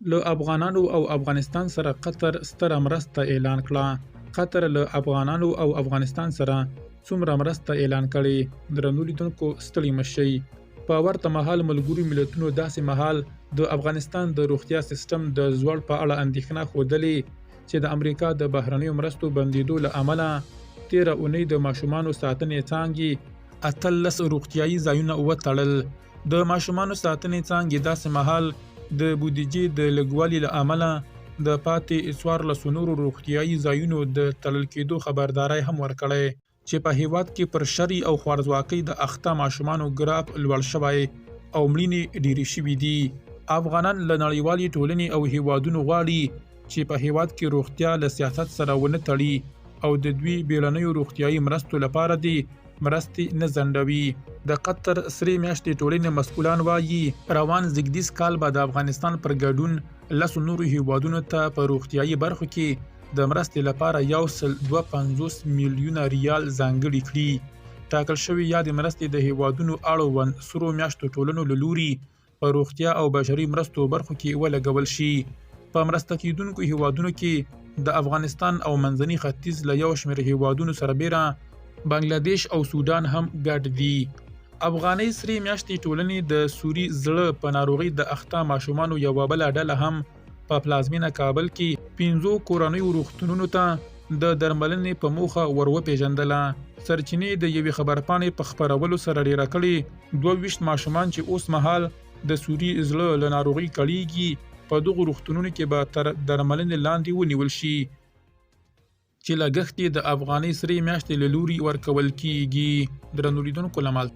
له افغانانو او افغانستان سره قطر ستره مرسته اعلان کړه. قطر له افغانانو او افغانستان سره څومره مرسته اعلان کړې؟ درنو لیدونکو، ستړي مه شئ. په ورته مهال ملګرو ملتونو داسې مهال د افغانستان د روغتیا سیستم د ځوړ په اړه اندېښنه ښودلې چې د امریکا د بهرنیو مرستو بندیدو له امله تېره اونۍ د ماشومانو ساتنې څانګې 18 روغتیايي ځایونه وتړل. د ماشومانو ساتنې څانګې داسې مهال د بودیجې د لږوالي له امله د پاتې 14 نورو روغتیايي ځایونو د تړل کېدو خبرداری هم ورکړی چې په هېواد کې پر شري او خوارځواکۍ د اخته ماشومانو ګراف لوړ شوی او مړینې ډېرې شوې دي. افغانان له نړیوالې ټولنې او هېوادونو غواړي چې په هېواد کې روغتیا له سیاست سره ونه تړي او د دوی بیړنیو روغتیايي مرستو لپاره دې مرستې نه ځنډوي. د قطر سرې میاشتې ټولنې مسؤلان وايي، روان زیږدیز کال به د افغانستان پر ګډون لسو نورو هېوادونو ته په روغتیايي برخو کې د مرستې لپاره 152 میلیونه ریال ځانګړي کړي. ټاکل شوې یادې مرستې د هېوادونو اړوند سرو میاشتو ټولنو له لوري په روغتیا او بشري مرستو برخو کې ولګول شي. په مرسته کېدونکو هېوادونو کې د افغانستان او منځني ختیځ له یو شمېر هېوادونو سربېره بنګلادیش او سودان هم ګډ دي. افغانۍ سرې میاشتې ټولنې د سوري زړه په ناروغۍ د اخته ماشومانو یوه بله ډله هم په پلازمینه کابل کې پنځو کورنیو روغتونونو ته د درملنې په موخه ور وپېژندله. سرچینې د یوې خبرپاڼې په خپرولو سره ډېره کړې، 22 ماشومان چې اوس مهال د سوري زړه له ناروغۍ کړېږي، په دغو روغتونونو کې به تر درملنې لاندې ونیول شي، چې لګښت یې د افغانۍ سرې میاشتې له لوري ورکول کېږي. درنو لیدونکو، له مال